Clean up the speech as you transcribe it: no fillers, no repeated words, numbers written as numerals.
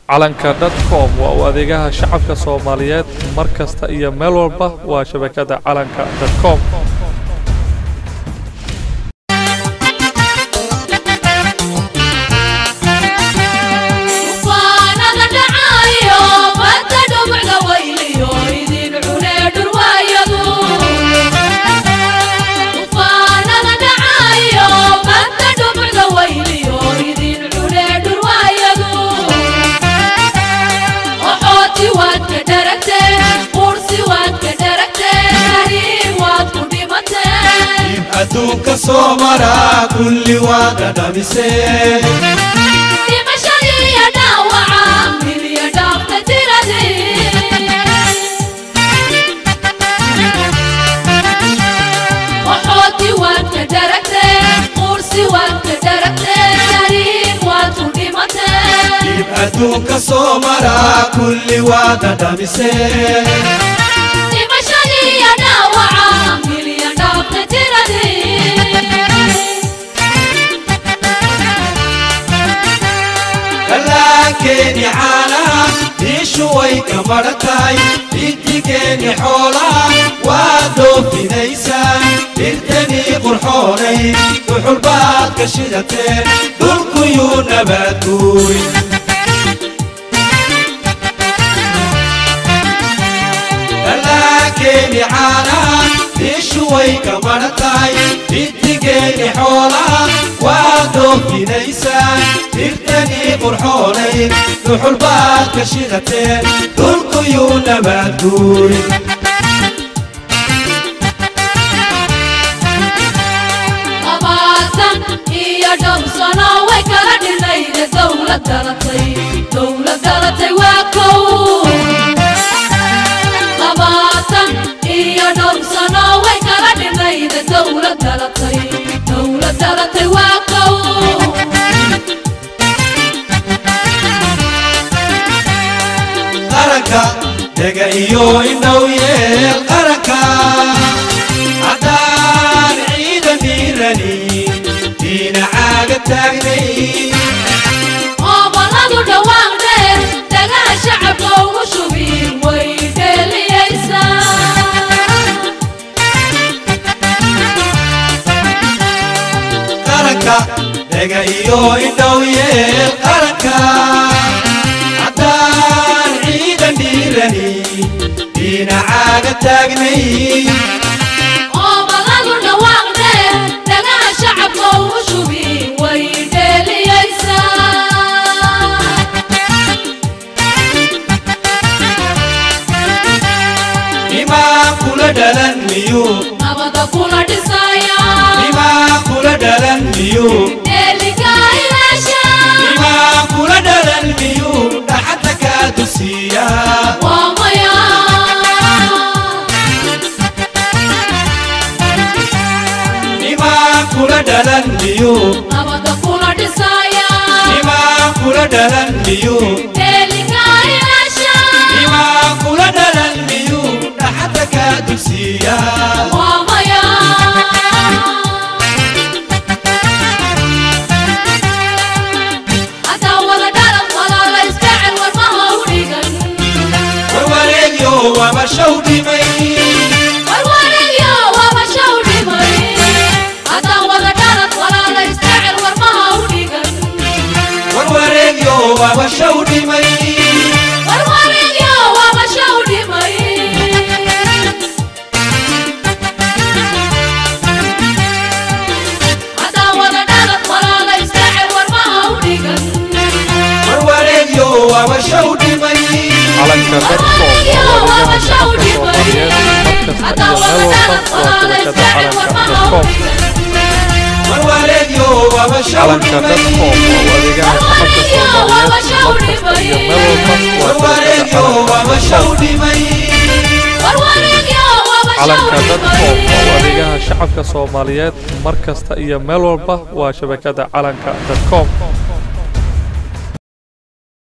Calanka.com waa u adeegaha shacabka Soomaaliyeed mar kasta iyo meel walba. Waa shabakada Calanka.com. Duufaanada dhacayo, badda dhumucda weyliyo, idin cunee dhurwaayadu. Duufaanada dhacayo, badda dhumucda weyliyo, idin cunee dhurwaayadu. Oxooti waad ka dharagteen, qursi waad ka dharagteen, tahriib waad ku dhimateen. Adduunka soo maraa kulli waa dhadhamiseen. Dhimashadii iyo dhaawaca milya dhaafta tiradii. Oxooti waad ka dharagteen, qursi waad ka dharagteen, tahriib waad ku dhimateen. Adduunka soo maraa kulli waa dhadhamiseen. Dhimashadii iyo dhaawaca milya dhaafta tiradii. Dhallaankeeni caanaha diishu way ka madhan tahay, dhiddigeeni xoolaha waad dhoofinaysaa, dhirtanii qurxoonay dhuxul baad ka shidateen, dhulkuyuu nabaad guurin. Dhallaankeeni caanaha diishu way ka madhan tahay, dhiddigeeni xoolaha waad dhoofinaysaa, dhirtanii qurxoonay dhuxul baad ka shidateen, dhulkuyuu nabaad guurin. 20 iyo dhowr sano way kala dhinayde dowlad dhalatay, dowlad dhalatay waa kow. 20 iyo dhowr sano way kala dhinayde dowlad dhalatay, dowlad dhalatay waa kow. Qaranka dhega iyo indhow yeel, qaranka haddaan ciidan dhiirani dhinacaaga taagnay. Oobaladu dhawaaq dheer dhagaha shacabka ugu shubin way dheeliyaysaa. Qaranka dhega iyo indhow yeel, qaranka haddaan ciidan dhiirani dhinacaaga taagnay. Oobaladu dhawaaq dheer dhagaha shacabka ugu shubin way dheeliyaysaa. Nimaa kula dhalan miyuu? Nabada kula dhisaya. Nimaa kula dhalan miyuu? Dheeliga ilaasha. Nimaa kula dhalan miyuu dhaxanta kaa dusiiyaa? Waa maya. Nimaa kula dhalan miyuu? Nabada kula dhisaya. Nimaa kula dhalan miyuu? Dheeliga ilaasha. Nimaa kula dhalan miyuu dhaxanta kaa dusiiyaa? Waa maya. Haddaa wada dhalan walaala isjecel warmaha u dhigan. Warwareegyo waaba shaw dhimay. Warwareegyo waaba shaw dhimay. Haddaa wada dhalan walaala isjecel warmaha u dhigan. Warwareegyo waaba shaw dhimay. Warwareegyo waaba shaw dhimay. Haddaa wada dhalan walaala isjecel warmaha u dhigan. Warwareegyo waaba shaw dhimay. Calanka.com waa u adeegaha shacabka Soomaaliyeed mar kasta iyo meel walba. Waa shabakada Calanka.com. Warwareegyo waaba shaw Calanka.com dhimay. waa u adeegaha shacabka Soomaaliyeed mar kasta iyo meel walba. Waa shabakada Warwareegyo waaba shaw Calanka.com. dhimay. Calanka.com waa u adeegaha shacabka Soomaaliyeed mar kasta iyo meel walba. Waa shabakada Calanka.com.